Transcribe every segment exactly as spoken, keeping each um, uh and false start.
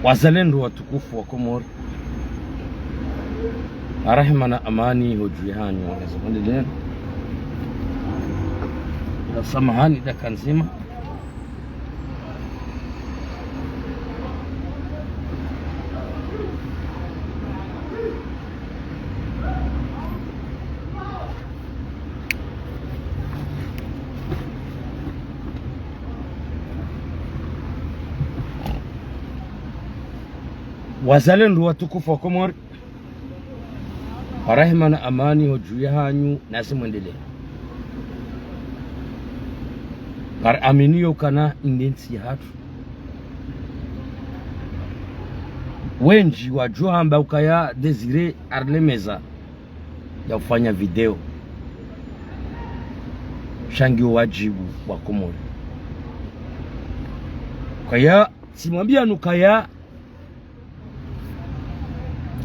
Wazalendo watukufu wa Komori, rehema na amani ho dju yahanyu, wazalendo. Na samahani dakika ndzima. Wazalendo watukufu wa Komori, rehema na amani ho dju yahanyu, nasi mwendelee. Ngari aminio ukana inde ntsi yahatru. Wendji wadjo hamba ukaya Désiré Arlemeza ya ufanya video. Sha ngiyo wadjibu wa Komori. Kaya, tsimwambia nukaya,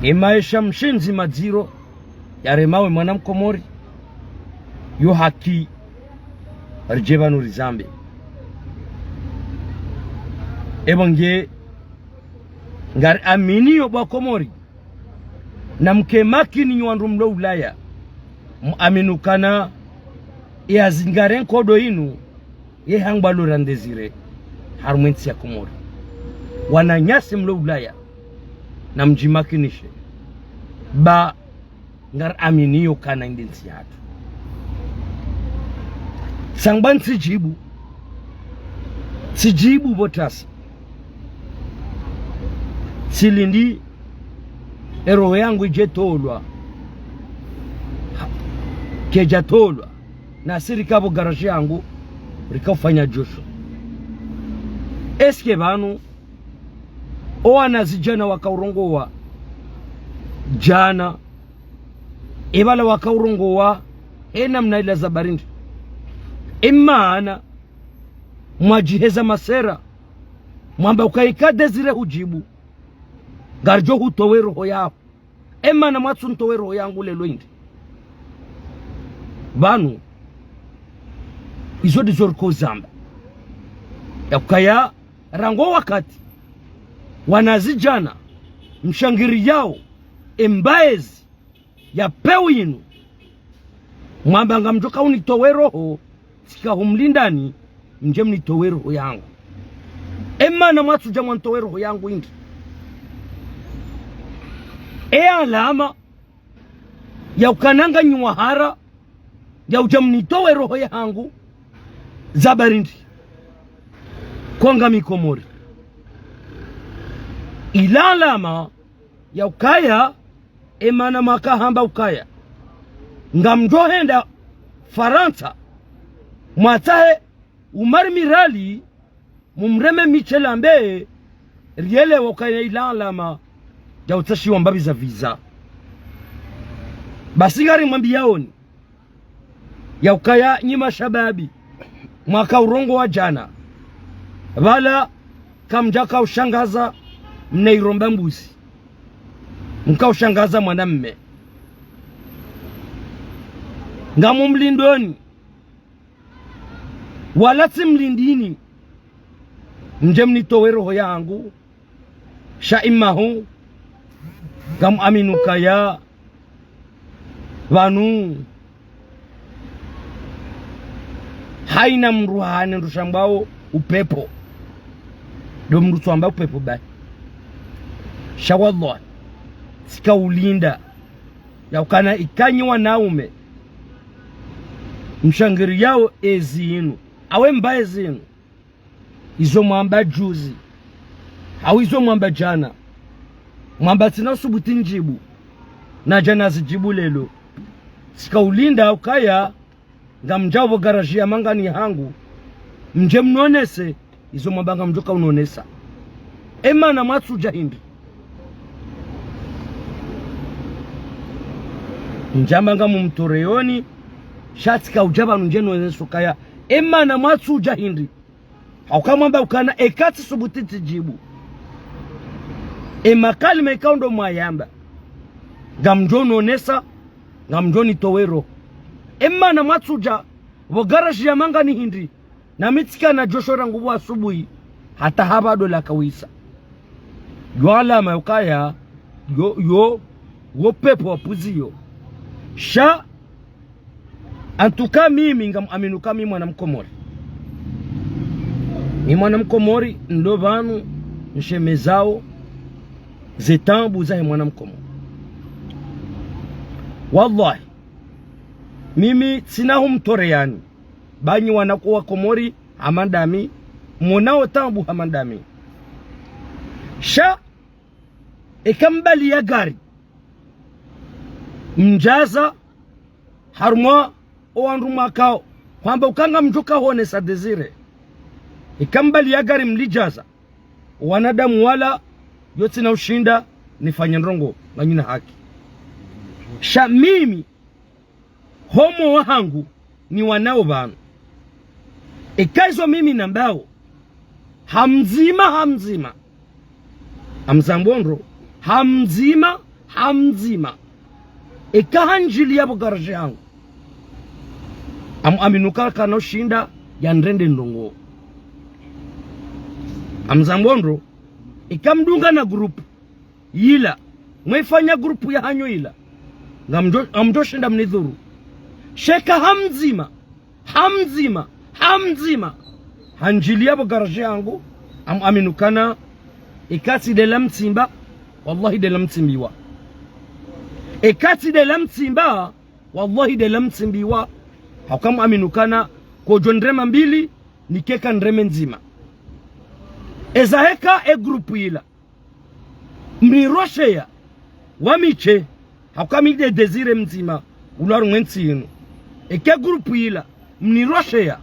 emaesha mshindzi madziro yaremawo mwana Mkomori, yo haki ridje pvanu rizambe. Epvo nge ngari aminio bo wa Komori, na mke makini nyi wandru mlo Ulaya, muamini ukana ye azingare nkodo inu, ye hangwa Laurent Désiré harumwa entsi ya Komori. Wananyasi mlo Ulaya, na mdjimakinishe. Ba ngari aminio ukana inde ntsi yahatru. Sangwa ntsidjibu. Tsidjibu pvo tasi. Tsilindi eroho yangu idje tolwa. Ha, kedja tolwa. Nasi rika pvo garage yangu, rika ufanya djosho. Est-ce que pvanu, o wanazidjana waka urongowa djana, epvala waka urongowa, ena mna ila za barindi. Emana, mwadjiheza masera, mwamba ukaya ika Désiré hudjibu, ngaridjo hutowa eroho yaho. Emana mwatsu ntowa eroho yangu lelo indi. Pvanu, izo ndizo riko zamba. Ya ukaya rangu wakati, wanazidjana, mshangiriyao embaezi ya pewu inu, mwamba ngamdjoka unitowa eroho, tsika humlindani, mdje mnitowe roho yangu. Emana mwatsudja mwanitowe roho yangu indi. E alama ya ukana nganyi wahara, ya udja mnitowe roho yangu, za barindi. Konga mikomori. Ila alama ya ukaya, emana makahamba ukaya ngamdjohenda Farantsa, mwatsahe Umar Mirali, mumreme Michel Ambe, rielewa ukaya ila alama ya utsashiwa mbapvi za visa. Basi ngarimwambiyaoni, ya ukaya nyi mashababi, mwaka urongowa djana, pvala kamdjaka ushangaza mna iromba mbuzi, mka ushangaza mwanamme. Ngamumlindoni, wala tsimlindini, mdje mnitowe roho yangu, sha imahu, ngamuamini ukaya pvanu haina mndru hane ndru shambwao upepvo. Ndo mndru tswamba upepvo bahi. Sha wallahi, tsika ulinda ya ukana ikanyi wanaume mshangiriyao ezi inu, awe mba ezi inu, izo mwamba juzi, au izo mwamba djana, mwamba tsina usubuti ndjibu, na djana zidjibu lelo. Tsika ulinda ukaya ngamdjao pvo garaji ya mangani hangu, mdje mnonese izo mwamba ngamdjoka unonesa. Emana mwatsudja hindri? Ndjamba ngamumtoreyoni, sha tsika udja pvanu ndje nonese ukaya emana mwatsudja hindri? Hauka mwamba ukana eka tsisubuti tsidjibu, emakalima ikao ndo mwayamba ngamdjo nonesa, ngamdjo nitowe roho. Emana mwatsudja pvo garaji ya mangani hindri? Nami tsika na djosho rangu pvo asubuhi, hata hapva ndo lakawisa. Yo alama yokaya, yo, yo, wo pepo wa puzi yo. Sha, en tout cas mimi ngam aminio ka mi mwana Mkomori. Mi mwana Mkomori, ndo pvanu nshemezao ze taabu zahe mwana Mkomori. Wallahi, mimi tsina humtoreyani, ba nyi wanako wa Komori, hama ndami, mwonao taabu hama ndami. Sha, eka mbali ya gari, mdjaza, harumwa, o wandru mwakao, hwamba uka ngamdjo ka honesa Désiré. Eka mbali ya gari mlidjaza, wanadamu wala, yo tsina ushinda, nifanye ndrongo, nganyina haki. Sha mimi, ho mwo wahangu, ni wanao pvanu. Eka izo mimi nambao, ha mdzima, ha mdzima. Ngamzambo ndro, ha mdzima, ha mdzima. Eka handjiliya pvo garage yahangu, ngam aminio ka kana ushinda ya nrende ndrongo. Ngamzambo ndro, eka mdunga na groupe yila, mwefanya groupe ya hanyu yila, ngamdjo, ngamdjo shinda mnidhuru. Sha eka ha mdzima, ha mdzima, ha mdzima, handjiliya pvo garage yahangu, ngam aminio kana, eka tsi ndela mtsimba, wallahi ndela mtsimbiwa. Eka tsi ndela mtsimba, wallahi ndela mtsimbiwa. Hauka ngam aminio kana, kodjo nrema mbili, nikeka nreme ndzima. Eza heka e groupe yila, mnirosheya, wami she, hauka mi nde Désiré mdzima, ulo harumwa entsi yinu. Eka groupe yila, mnirosheya,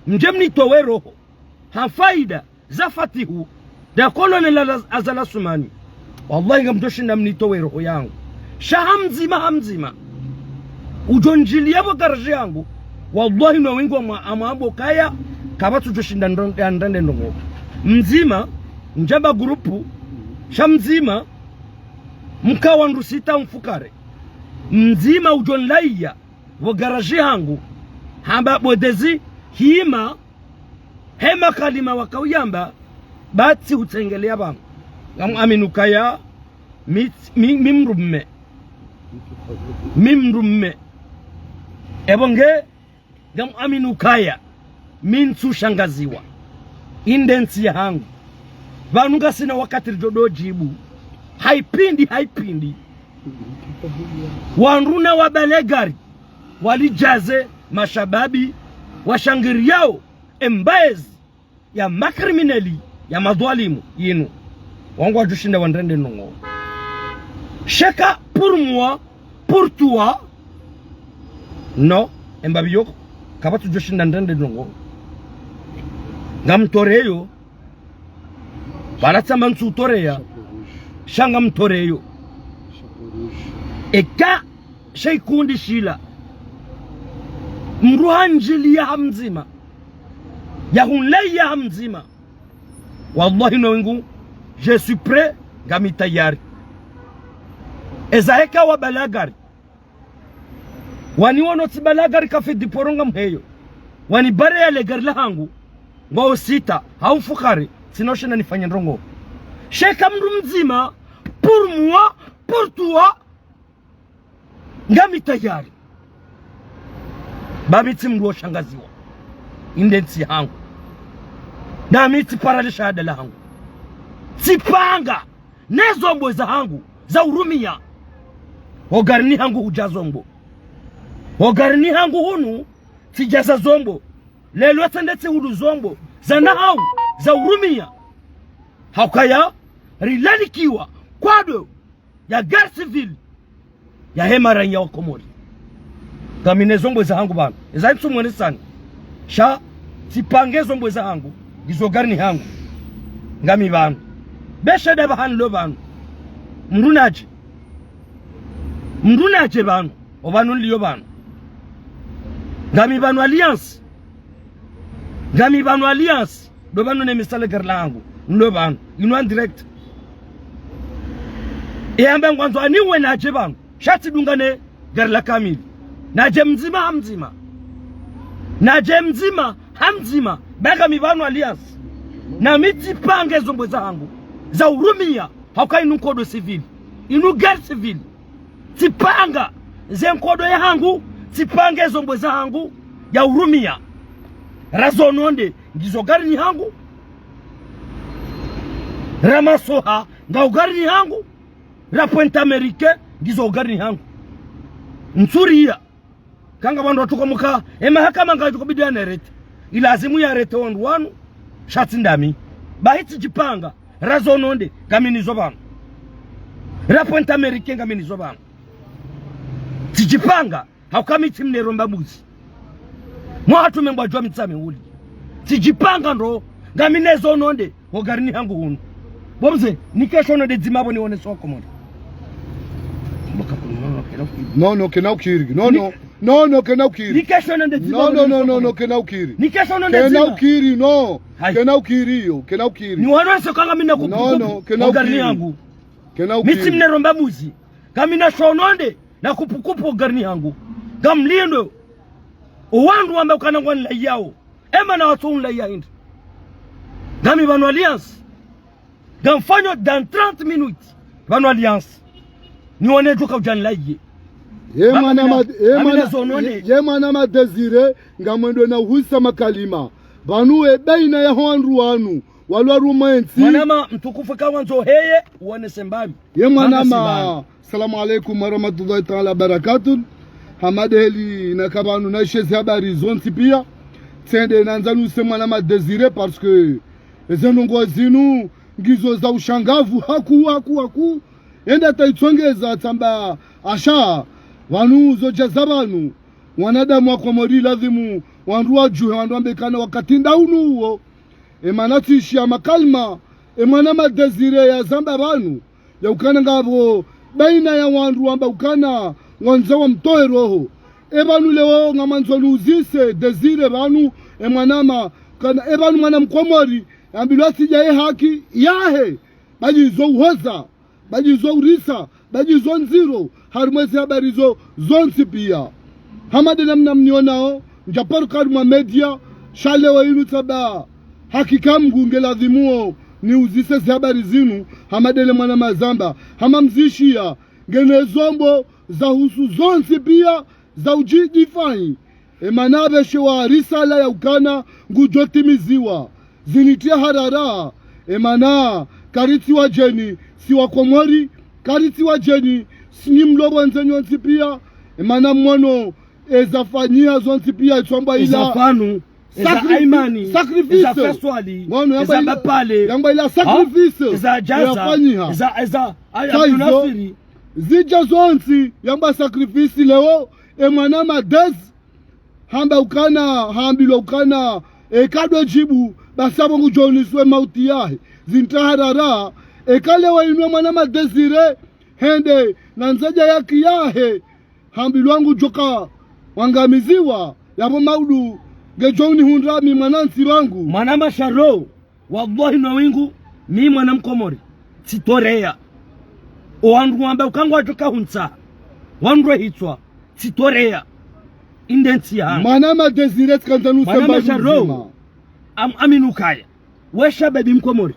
mdje mnitowe roho, ha faida za Fatihu, nda Colonel Ala-, Azali Assoumani. Wallahi ngamdjo shinda mnitowe roho yahangu. Sha ha mdzima, ha mdzima, udjo ndjiliya pvo garage yahangu, wallahi no wengi wa mwa-, ngamwambo kaya, kapvatsu djo shinda ndro-, ya nrende ndrongo. Mdzima, ndjamba groupe, sha mdzima, mka wandru sita mfukare. Mdzima udjo nlaiya, pvo garage yahangu, hamba bo Désiré, hima, he makalima wakauyamba, ba tsi utsengeleya pvanu. Ngam aminio kaya, mi, mi, mi mdrume. Mi mdrume. Epvo nge, ngam aminio kaya, mi ntsu shangaziwa. Inde ntsi yahangu. Pvanu ngasina wakati ridjo djibu. Haipvindi, haipvindi. Wandru na wabale gari, walidjaze mashababi, washangiriyao, embaezi, ya makrimineli, ya madhwalimu, yinu. Wangu wadjo shinda wa nrende ndrongo. Sha eka, pour moi, pour toi, non, embapvi yoko, kapvatsu djo shinda nrende ndrongo. Ngamtoreyo, pvala tsamba ntsu utoreya, sha ngamtoreyo. Eka, sha ikundi shila, mdru handjiliya ha mdzima, ya hunlaiya ha mdzima. Wallahi no wengi, je suis prêt, ngami tayari. Eza heka wabale gari, waniwono tsibale gari kafidi poronga mheyo, wanibareya le gari lahangu, ngwao sita, ha mfukare, tsina ushinda nifanye ndrongo. Sha eka mdru mdzima, pour moi, pour toi, ngami tayari. Ba mi tsi mdru wo shangaziwa. Inde ntsi yahangu. Na mi tsipara le shahada lahangu. Tsipanga ne zombo zahangu za urumiya. Ho garini hangu hudja zombo. Ho garini hangu hunu tsidjaza zombo. Leo tsende tsihulu zombo za nahau za urumiya. Haukaya rilalikiwa kwado ya guerre civile yahe maranya wa Komori. Ngami ne zombo zahangu pvanu. Eza ntsu mwenesani. Sha, tsipange zombo zahangu, izo garini hangu. Ngami pvanu. Be sheda pvahanu lo pvanu. Mdru nadje. Mdru nadje pvanu. O pvanu nliyo pvanu. Ngami pvanu Alliance. Ngami pvanu Alliance. Ndo pvanu ne misale gari lahangu. Ndo pvanu. Inu en direct. Eyambe ngwandzo aniwe nadje pvanu. Sha tsidunga ne gari la kamili. Nadje mdzima ha mdzima. Nadje mdzima ha mdzima. Ba ngami pvanu Alliance. Na mi tsipange zombo zahangu za urumiya. Hauka inu nkodo civile. Inu guerre civile. Tsipanga ze nkodo yahangu, tsipanga ezombo zahangu ya urumia. Razo nonde, ngizo garini hangu. Ramasoha, ngau garini hangu. Ra Pointe Américaine, ngizo garini hangu. Ntsuria. Kanga wandru watsuka muka, emahakama ngayitsuka bidi yanarete. Ilazimu yarete wandru wanu, sha tsi ndami. Bahi tsidjipanga, razo nonde, ngaminizo pvanu. Ra Pointe Américaine ngaminizo pvanu. Tsidjipanga, hauka mi tsi mnero mbabuzi. Mwahatru membwa djwa mitsame uli. Tsidjipanga ndo, ngaminezo nonde, ho garini hangu hunu. Bo mze, nike shono nde dzima pvo niwone soko mwana. Non, non, kena ukiri. Non, non. Non, non, kena ukiri. Nike shono nde dzima. Non, non, non, non, non, kena ukiri. Nike shono nde dzima. Kena ukiri, non. Kena ukiri yo, kena ukiri. Niwone soko ngamina kupukupu. Non, non, kena ukiri. Ho garini hangu. Kena ukiri. Mi tsi mnero mbabuzi. Ngamina shono nde, na kupukupu ho garini hangu. Ngamlindo. Owandru wamba ukana ngwanilaiyao. Ema na watsu unilaiya hindri. Ngami pvanu Alliance. Ngamfanyo dans trente minutes. Pvanu Alliance. Niwone djuka udjanilaiye. Ye mwana ma-, ye mwana, ye mwana ma Désiré, ngamwendo na uhisa makalima. Pvanu we baina yaho wandru wanu, walwa rumwentsi. Mwanama mtukufu kawandzo heye, uwone sembami. Ye mwanama. Salamu alaikum warahmatullahi taala wabarakatuh. Hamade heli naka pvanu naishe ze habari zontsi pia. Tsende nandzanuse mwanama Désiré parce que eze ndrongoo zinu ngizo za ushangavu haku, haku, haku. Enda taitsongeza tsamba asha. Pvanu zodja za pvanu. Wanadamu wa Komori lazimu wandru wadjuhe wandru wambe kana wakati nda unu uwo. Emana tsishiya makalima, emwanama Désiré yazamba pvanu, ya ukana ngapvo baina ya wandru wamba ukana ngwandzo wamtowe roho. Epvanu leo ngamwandzo niuzise Désiré pvanu, emwanama, kana epvanu mwana mkomori, yambilwa tsidja ye haki yahe, badji zo uhoza, badji zo urisa, badji zo ndziro, harimwa ezi habari zo zontsi pia. Hamade namna mnionao, ndjaparo harimwa media, sha leo inu tsamba. Hakika Mngu nge lazimuo niuzise ezi habari zinu, hamade le mwanama zamba, hama mzishiya, ngena ezombo zahusu zontsi pia, za udjidifayi. Emana pveshewa risala ya ukana ngudjo timiziwa. Zinitriya harara. Emana karitsi wadjeni, si wa Komori, karitsi wadjeni, si nyi mlo pvondze nyontsi pia. Emana mwono, eza fanyiha zontsi pia, itswambwa ila. Eza pvanu, eza Aimani, sacrifice. Eza Faswali, mwono, yamba ila, yamba ila sacrifice. Eza Djaza, yafanyiha. Eza, eza, aya, Abdunasiri. Zidja zontsi, yamba sacrifice leo, emwanama Désiré. Hamba ukana, hambilwa ukana, eka ndo djibu, basi apvo ngudjo oneswa emauti yahe. Zintriya harara, eka leo inu emwanama Désiré, hende, na ndzadja yaki yahe, hambilwa ngudjo ka, wangamiziwa, yapvo maudu, ngedjo unihundra mi mwanantsi wangu. Mwanama Sharo. Wallahi no wingu, mi mwana mkomori, tsitoreya. Owandru wamba uka ngwadjo ka huntsa, wandru wehitswa, tsitoreya. Inde ntsi yahangu. Mwanama Désiré tsikandza nuse mba mzima. Mwanama Sharo, am-, amini ukaya. We shababi mkomori.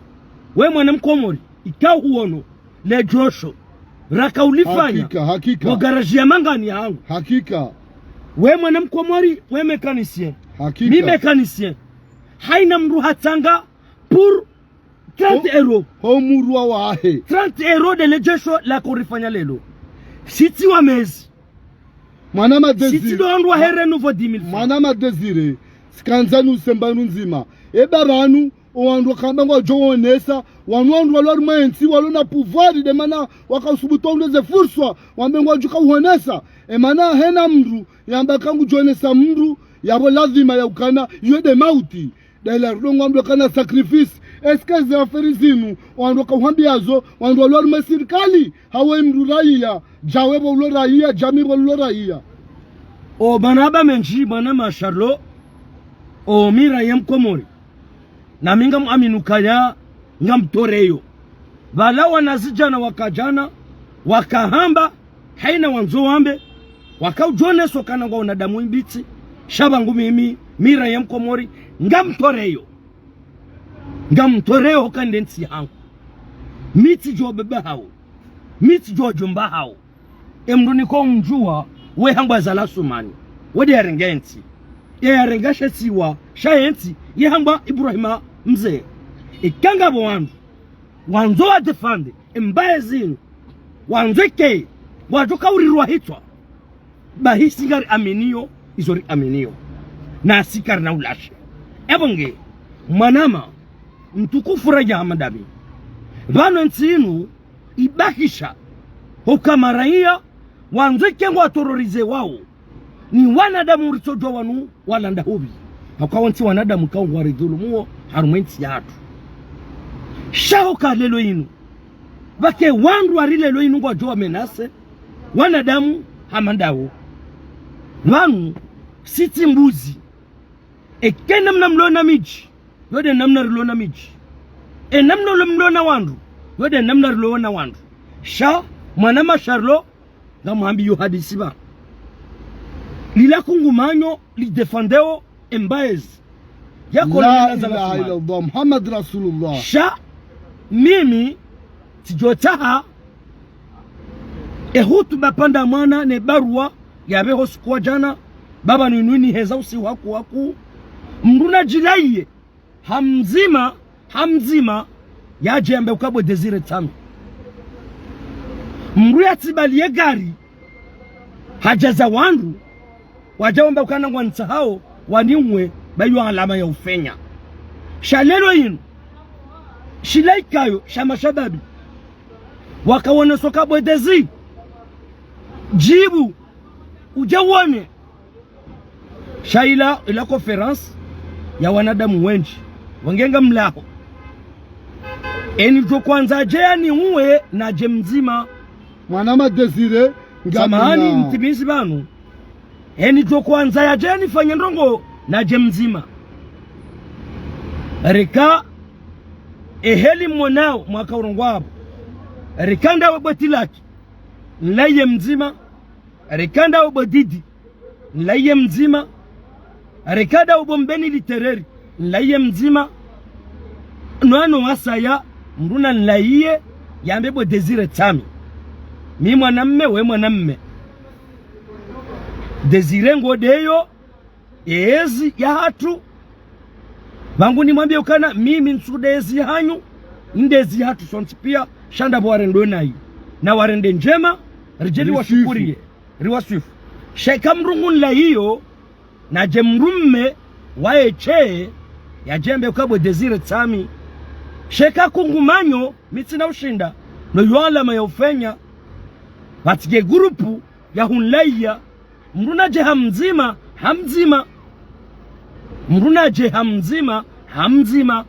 We mwana mkomori, ika huono, le djosho, raka ulifanya. Hakika, hakika. Wo garage ya mangani yahangu. Hakika. We mwana mkomori, we mécanicien. Hakika. Mi mécanicien. Haina mndru hatsanga pour trente euros. Ho murwa wahe. Trente euros de le djosho la korifanya lelo. Sitsi wa mezi. Mwanama Désiré. Sitsi ndo wandru wahe renouveau dix mille francs. Mwanama Désiré. Tsikandza nuse mba ndzima. Eba pvanu, owandru wakamba ngwadjo onesa, wanu wandru walwa harumwa entsi, walona pouvoir, de mana wakausubutu undeze furswa, wambe ngwadjo ka uonesa. Emana hena mndru, yamba ka ngudjo onesa mndru, yapvo lazima ya ukana, iyo de mauti. Dela rudo ngwambilwa kana sacrifice. Est-ce que ze affaire zinu, wandru wakauhambiyazo, wandru walwa harumwa sirikali, hawe mndru raiya, djawe pvo ulo raiya, djami pvo ulo raiya. O mwanama mendji, mwanama Sharo, o mi raiya mkomori. Na mi ngamwamini ukaya, ngamtoreyo. Pvala wanazidjana wakadjana, wakahamba, haina wandzo wambe, wakaudjo oneswa kana ngwa wanadamu imbitsi, sha pvangu mimi, mi raiya mkomori, ngamtoreyo. Ngamtoreyo hoka nde ntsi yahangu. Mi tsidjo baba hawo. Mi tsidjo djomba hawo. E mdru niko mdjuwa, we hambwa Azali Assoumani. We nde yarenge entsi. E yarenga she tsiwa, sha entsi, ye hambwa Ibrahima Mze. Eka ngapvo wandru wandzo wa défendre embaye zinu, wandzo ike ngwadjo kaurirwa hitswa, bahi si ngari aminiyo izo ri aminiyo, nasi karina ulashe. Epvo nge, mwanama mtukufu Raja Hamada Ami, pvanu entsi inu ibakisha, huka maraiya wandzo ike ngwa terrorisé wawo. Ni wanadamu ritsodjuwa wanu walanda hupvi. Haka wontsi wanadamu kawo ngwaridhulumuwo harumwa entsi yahatru. Sha huka leo inu, pvwake wandru wari leo inu ngwadjo wa menacé wanadamu hama ndawo. Pvanu, si tsi mbuzi. Eke namna mlona midji, yo nde namna rilona midji. E namna ule mlona wandru, yo nde namna rilona wandru. Sha, mwanama Charlot, ngamhambiyo hadisi pvanu. Lila kungumanyo lidéfendéo embaye zi ya Colonel Azali Assoumani. La ilaha illallah, Muhammad Rasulullah. Sha, mimi, tsidjotsaha, e hutuba pvanda mwana ne baruwa yapveho siku wa djana, baba nununi heza usiku waku waku. Mdru nadjilaiye, ha mdzima, ha mdzima, yadje yambe uka bo Désiré Tsami. Mdru yatsibaliye gari, hadjaza wandru, wadja wamba ukana ngwantsahao, waniuwe, bayo alama ya ufenya. Sha leo inu, shila ikayo, sha mashababi. Waka woneso ka bo Désiré. Djibu, udje wone. Sha ila, ila conférence ya wanadamu wendji. Wangenga mlaho. Eni djo kwandza yadje yaniuwe nadje mdzima. Mwanama Désiré, samahani, ngamina. Ntimizi pvanu. Eni djo kwandza yadje yanifanye ndrongo nadje mdzima. Reka, eheli mwonao mwaka urongowa apvo. Reka ndawe bo Tilaki, nlaiye mdzima. Reka ndawe bo Didi, nlaiye mdzima. Reka ndawe bo Mbeni Litereri, nlaiye mdzima. Nwano wasaya, mdru nanlaiye, yambe bo Désiré Tsami. Mi mwanamme, we mwanamme. Désiré ngo ndeyo, ezi yahatru. Pvangu nimwambiye ukana, mimi ntsu nde ezi hanyu, nde ezi yahatru sontsi piya, sha ndapvo warende nayi. Na warende ndjema, ridje riwashukuriye, riwaswifu. Sha eka mdru ngu nlaiyo, nadje mdrumme, waye tse, yadje yambe uka bo Désiré Tsami. Sha eka kungumanyo, mi tsina ushinda, no yo alama ya ufenya, pvatike groupe, ya hunlaiya, mdru nadje ha mdzima, ha mdzima. Mdru nadje ha mdzima, ha mdzima.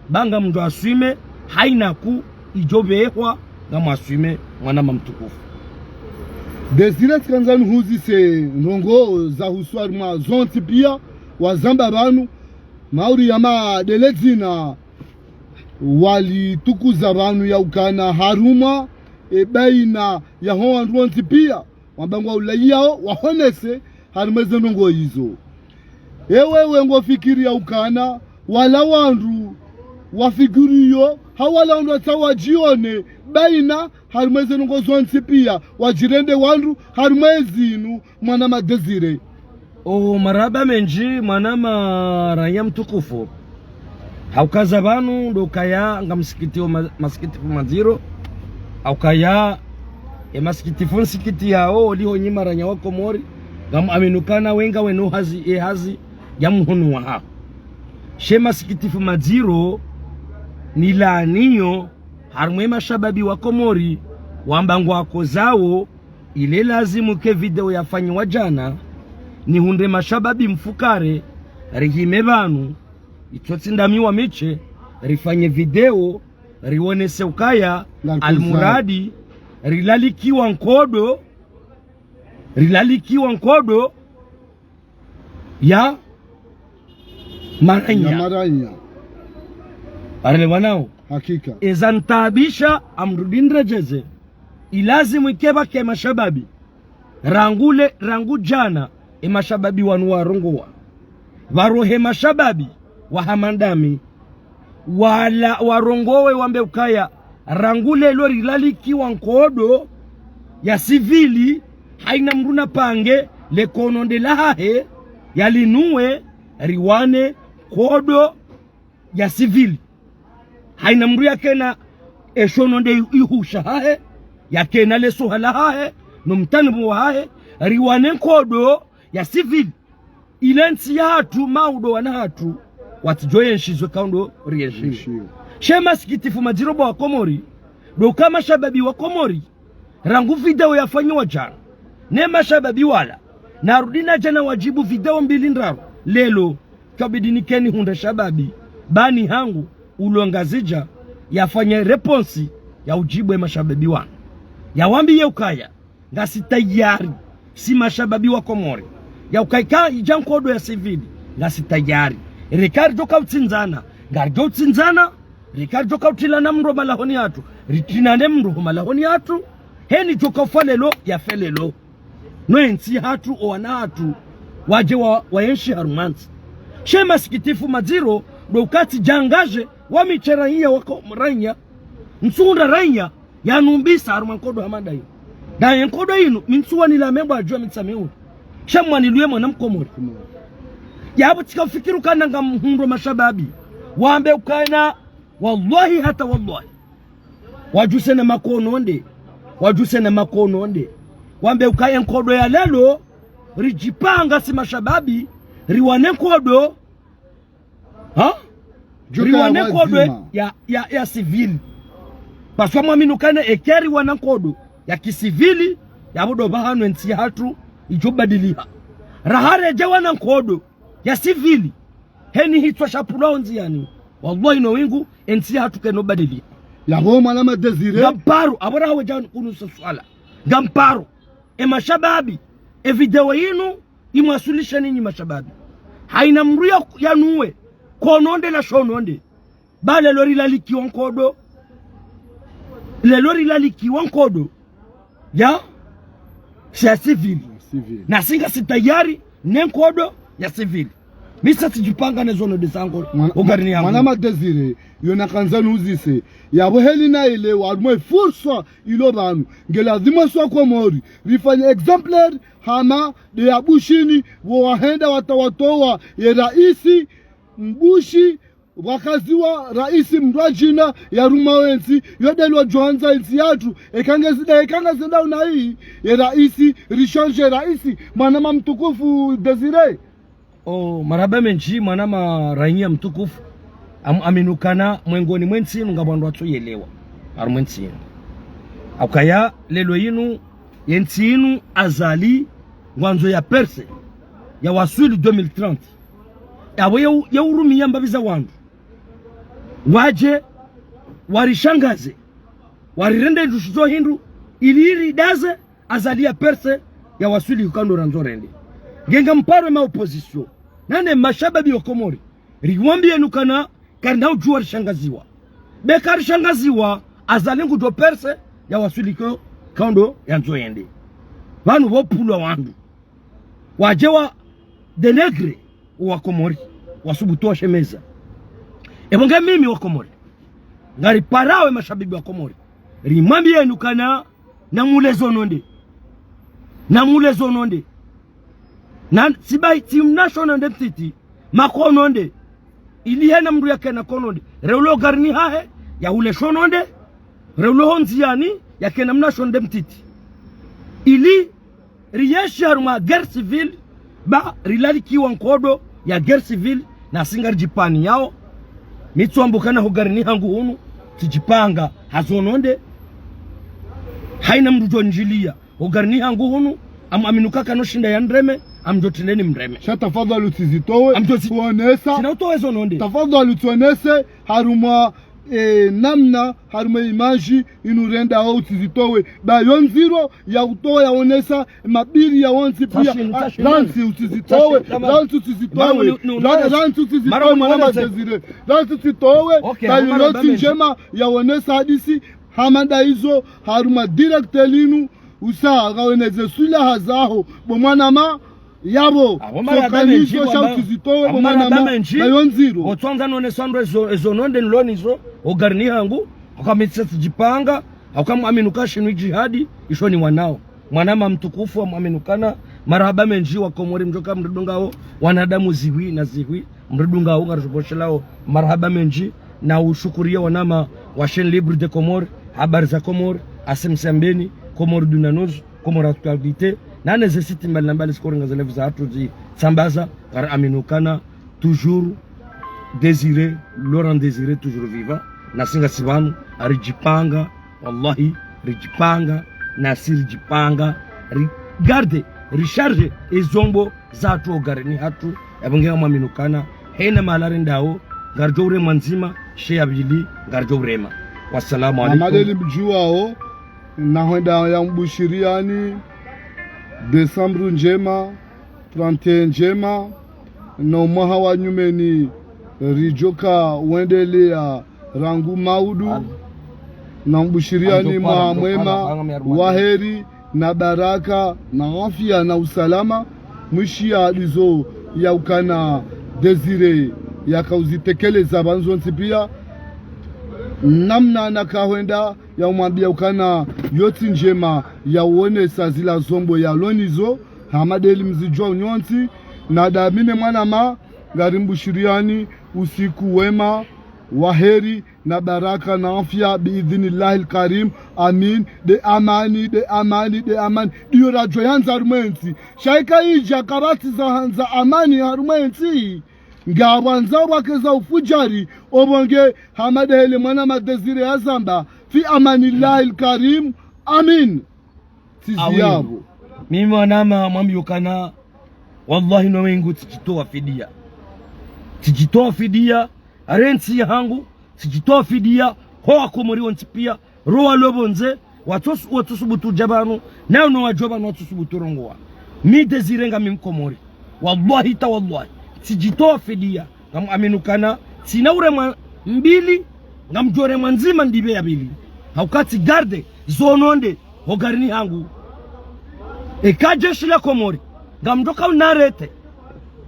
Ba ngamdjo aswime, hayina ku idjo pvehwa, ngamwaswime, mwanama mtukufu. Désiré, tsikandza nihuzise ndrongo zahusu harimwa zontsi piya, wazamba pvanu, mauri ya madeledzina, walitukuza pvanu ya ukana harumwa, e bayina yaho wandru wontsi piya, wamba ngwa ulaiyao, wahonese, harimwa eze ndrongo izo. Ewe we ngofikiri ya ukana, wala wandru, wafikiriyo, ha wala wandru watsaha wadjione, bayina, harimwa eze ndrongo zontsi piya, wadjirende wandru, harimwa ezinu, mwanama Désiré. O, marahaba mendji, mwanama raiya mtukufu. Haukaza pvanu, ndo ukaya nga msikiti wa ma-, masikitifu madziro. Haukaya, e masikitifu nsikiti yao, oliho nyi maraiya wa Komori. Ngamu amini ukana wenga weno hazi, e hazi, ya muhunu wahaho. She masikitifu madziro, nilaaniyo, harimwa e mashababi wa Komori, wamba ngwakozao, ile lazimu ke video yafanyiwa djana, nihundre mashababi mfukare, rihime pvanu, itsotsi ndami wa mitse, rifanye video, riwonese ukaya, almuradi, rilalikiwa nkodo, rilalikiwa nkodo, ya maraiya. Ya maraiya. Arele wanao. Hakika. Eza ntaabisha amrudi nredjeze. Ilazimu ike pvake mashababi. Rangu le, rangu djana, e mashababi wanu warongowa. Pvarohe mashababi, wa hama ndami. Wala, warongowe wambe ukaya, Rangu lelo rilalikiwa nkodo ya sivili, haina mndru napange le kononde lahahe, yalinuwe, riwane nkodo ya sivili. Haina mndru yakena eshononde ihu shahahe, yakena lesuha lahahe, no mtanibu wahahe, riwane nkodo ya sivili. Ile ntsi yahatru, maudo wana hatru, watsidjo yenshi zo kaundo riyenshi. Yenshi. She masikitifu madziro bo Wakomori, ndo uka mashababi Wakomori, rangu video yafanyiwa djana, ne mashababi wala, narudi nadja nawadjibu video mbili ndraru, lelo, kabidi nikeni hundra shababi, bani hangu, ulo Ngazidja, yafanye réponse, yaudjibu ye mashababi wanu. Yawambiye ukaya, ngasi tayari, si mashababi Wakomori. Ya ukaya ika idja nkodo ya sivili, ngasi tayari. Reka ridjo kautsindzana, ngaridjo utsindzana, reka ridjo kautrilana mndru malahoni hatru, ritrinane mndru ho malahoni hatru, heni djo kaufa lelo, yafe lelo. No entsi hatru, owana hatru, wadje wa, wayenshi harumwa ntsi. She masikitifu madziro, ndo uka tsidjangadje, wami she raiya Wakomori, raiya. Ntsunda raiya, yanumbisa harumwa nkodo hama ndayi. Ndaye nkodo inu, mi ntsuwanila membo adjuwa mi ntsamihula. She mwaniluwe mwana Mkomori. Yapvo tsika ufikiri ukana ngamhundro mashababi. Wambe ukana, wallahi hata wallahi. Wadjuse na makononde. Wadjuse na makononde. Wambe ukaya nkodo ya lelo, ridjipanga si mashababi, riwane nkodo. Ha? Djuka ya riwane nkodo wadzima. Ya, ya, ya sivili. Parce que mwaminu ukana eka riwana nkodo ya kisivili, yapvo ndo pvahanu entsi yahatru idjo badiliha. Raha redja wana nkodo ya sivili, heni hitswa shapulwa ondziani. Wallahi no wingu, entsi yahatru kayino badiliha. Yapvo mwanama Désiré. Ngamparo, apvo raha wedja kunu so swala. Ngamparo. E mashababi, e video yinu, imwasulishe ninyi mashababi. Haina mndru ya, yanuwe, kononde la shononde. Ba lelo rilalikiwa nkodo. Lelo rilalikiwa nkodo. Ya? Ya sivili. Sivili. Nasi ngasi tayari, ne nkodo ya sivili. Mi sa tsidjipanga ne zononde zangu. Mwana, ogarini yangu. Mwanama Désiré, yo nakandza nuzise. Yapvo heli na ile, harumwa furswa ilo pvanu. Nge lazimu si Wakomori. Rifanye exemplaire, hama, nde ya Bushini, wo wahenda wata watowa, ye raisi, Mbushi, wakaziwa raisi mndru wa djina ya ruma wentsi, yo nde lwadjo handza entsi yatru, eka ngezida, eka ngezida unayi, ye raisi, rishondje raisi, mwanama mtukufu Désiré. O, marahaba mendji, mwanama raiya mtukufu, am-, aminu ukana mwengoni mwe ntsi inu ngapvo wandru watsoyelewa, harumwa entsi inu. Ukaya, lelo inu, ye ntsi inu Azali, ngwandzo ya percé, ya waswili deux mille trente. Yapvo ye u-, ye urumiya mbapvi za wandru. Wadje, warishangaze, warirende ndrushu zo hindru, ili iridaze, Azali ya percé, ya waswili ho kaundo randzo rende. Nge ngamparo ma opposition, nane mashababi wa Komori, riwambiyeni ukana, karina udjuwa rishangaziwa. Be karishangaziwa, Azali ngudjo percé, ya waswili ho kaundo yandzo yende. Pvanu pvo pvulwa wandru. Wadje wa dénigré wa Komori, wasubutu washemeza. Epvo nge mimi wa Komori, ngariparao e mashababi wa Komori, rimwambiyeni ukana namule zononde. Namule zononde. Na, tsibayi, tsimna shononde mtiti, makononde. Ili hena mndru yakena kononde, reulo ogarini hahe, yahule shononde, reulo hondziani, yakena mna shononde mtiti. Ili riyenshi harumwa guerre civile, ba rilalikiwa nkodo ya guerre civile, nasi ngaridjipangiao. Mi tsuamba ukana hogarini hangu hunu, tsidjipanga ha zononde, haina mndru djo ndjiliya. Hogarini hangu hunu, am-, aminu ukaya kano shinda yanireme, amdjo trileni mreme. Sha tafadhali utsizitowe, amdjo tsi-, kuonesa. Tsina utowe zononde. Tafadhali utsionese, harumwa, eh, namna, harumwa image, inu renda ho utsizitowe. Ba yo ndziro, ya utowa yaonesa, mabiri ya wontsi pia. Tashinu, ah, tashinu. Rantsi utsizitowe, tashinu, rantsi utsizitowe. Mara uni-, nu-, nu-, ra-, rantsi utsizitowe, mara uni-, mwanama Désiré. Rantsi utsizitowe, okay, ba yo mara notsi ndjema, yaonesa hadisi, hama nda izo, harumwa direct linu, usa, ngaweneze swilaha zaho, bo mwanama, yapvo. Abo mara sokanizo sha utsizitowe, bo mwanama, na yo ndziro. Otsonga none swandro ezo, ezo nonde nilonizo, ogarini hangu, Hauka mi tsidjipanga, hauka mwamini uka shinu jihadi, isho ni wanao. Mwanama mtukufu wa mwamini ukana, marahaba mendji wa Komori mdjoka mridungao, wanadamu zihwi na zihwi, mridungao, ngaridjopvoshelao, marahaba mendji, na ushukuria wanama wa Chaîne Libre de Comores, Habari za Komori, A C M C Ambeni, Comores Dunanos, Comores Actualité, na neze site mbali na mbali zikorenga ze live zahatru zitsambaza, ngari amini ukana, toujours Désiré, Laurent Désiré, toujours vivant. Nasi ngasi pvanu, aridjipanga, wallahi, ridjipanga, nasi ridjipanga, ri garde, ri charge ezombo zahatru ogarini hatru, yapvo nge mwamini ukana, hena mahala rendao, ngaridjo urema ndzima, she ya pvili, ngaridjo urema. Wassalamu alaikum. Amade limdjuwao, na hwenda ya mbushiriani, décembre ndjema, trente et un ndjema, no mwaha wa nyumeni ridjoka wendelea rangu maudu, na mbushiriani mwaha mwema, wa heri, na baraka, na afya, na usalama, mwishiya lizo ya ukana Désiré yakauzitekeleza pvanu zontsi pia, namna naka hwenda ya umwambia ukana yotsi ndjema ya uonesa zila zombo yalo nizo, hama deli mzidjuwa nyontsi, na damine mwanama, ngari mbushiriani, usiku wema, wa heri, na baraka, na afya, biidhinillahi lkarim, amin, de amani, de amani, de amani, diyo radjo yandza harumwa entsi, sha ika idja kapvatsi za handza amani harumwa entsi, ngapvwandzao pvwakeza ufudjari, opvo nge hama dehele mwanama Désiré yazamba, fi amanillahi lkarim, amin. Awi. Tsiziyapvo. Mimi mwanama mwamini ukana, wallahi no wengu tsidjitowa fidiya. Tsidjitowa fidiya, harentsi yahangu, tsidjitowa fidiya, ho wakomori wontsi pia, ro walo pvondze, watsu-, watsusubutu dja pvanu, nao no wadjo pvanu watsusubutu rongowa. Mi Désiré ngami mkomori. Wallahi ta wallahi. Tsidjitowa fidiya. Ngam amini ukana, tsina uremwa mbili, ngamdjo remwa ndzima ndipve ya pvili. Hauka tsi garde, zononde, hogarini hangu. Eka jeshi la Komori, ngamdjoka unarete.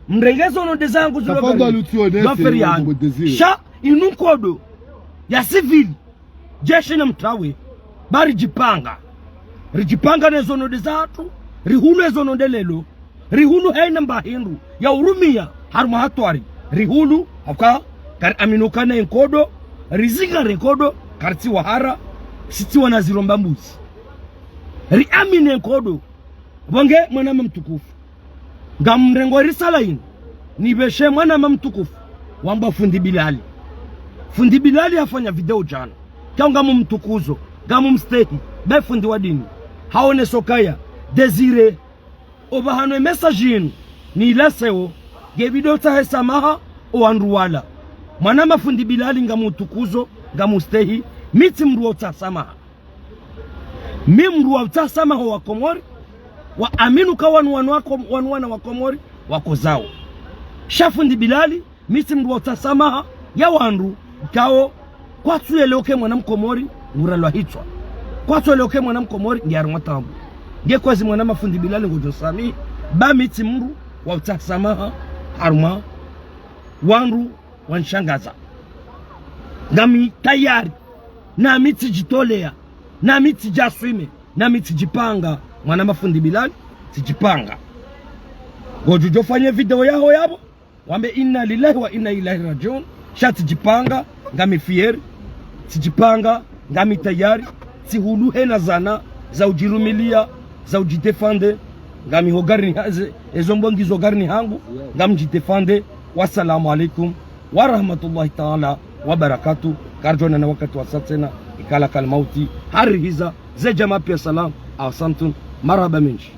Mrenge zononde zangu zilo garini. Tafadhali utsionese, Honorable Désiré. Sha inu nkodo ya civil. Jeshi na mtrawe, ba ridjipanga. Ridjipanga ne zononde zahatru, rihulu ezononde lelo, rihulu haina mba hindru ya urumia harumwa hatwari, rihulu, hauka, kari amini ukana enkodo, rizingare enkodo, karitsi wahara, sitsi wana ziromba mbuzi. Ri amini enkodo, pvo nge mwanama mtukufu. Ngamrengo risala inu, nipveshe mwanama mtukufu, wambwa Fundi Bilali. Fundi Bilali hafanya video djana. Kao ngamu mtukuzo, ngamu mstehi, be fundi wa dini. Haonesa ukaya, Désiré, opvahanu e message inu, ni ilaseo, nge video tsahe samaha, o wandru wala. Mwanama Fundi Bilali ngamu mtukuzo, ngamu mstehi, mi tsi mndru wa utsaha samaha. Mi mndru wa utsaha samaha wa Komori, wa amini uka wanu wana wa Kom-, wanu wana wa Komori, wakozao. Sha Fundi Bilali, mi tsi mndru wa utsaha samaha, ya wandru, kao, kwatsu yelewa uke mwana mkomori, nguralwa hitswa. Kwatsu yelewa uke mwana mkomori, nge harumwa taabu. Nge kwezi mwanama Fundi Bilali ngodjo samihi, ba mi tsi mndru wa utsaha samaha, harumwa wandru, wanshangaza. Ngami tayari, nami tsidjitolea, nami tsidjaswime, nami tsidjipanga, mwanama Fundi Bilali, tsidjipanga. Ngodjo djofanye video yaho yapvo, wambe inna lillahi wa inna ilaihi rajiun, sha tsidjipanga, ngami fier, tsidjipanga, ngami tayari, tsihulu hena zana, za udjirumilia, za udjidéfendre, ngami hogarini ha-, ze-, ezombo ngizo garini hangu, ngamdjidéfendre. Wassalamu alaikum wa rahmatullahi taala wa barakatuh. Karidjona na wakati wa sa tsena, ikala kal mauti, harihiza, ze djamaa pia salam, ahsantum, marahaba mendji.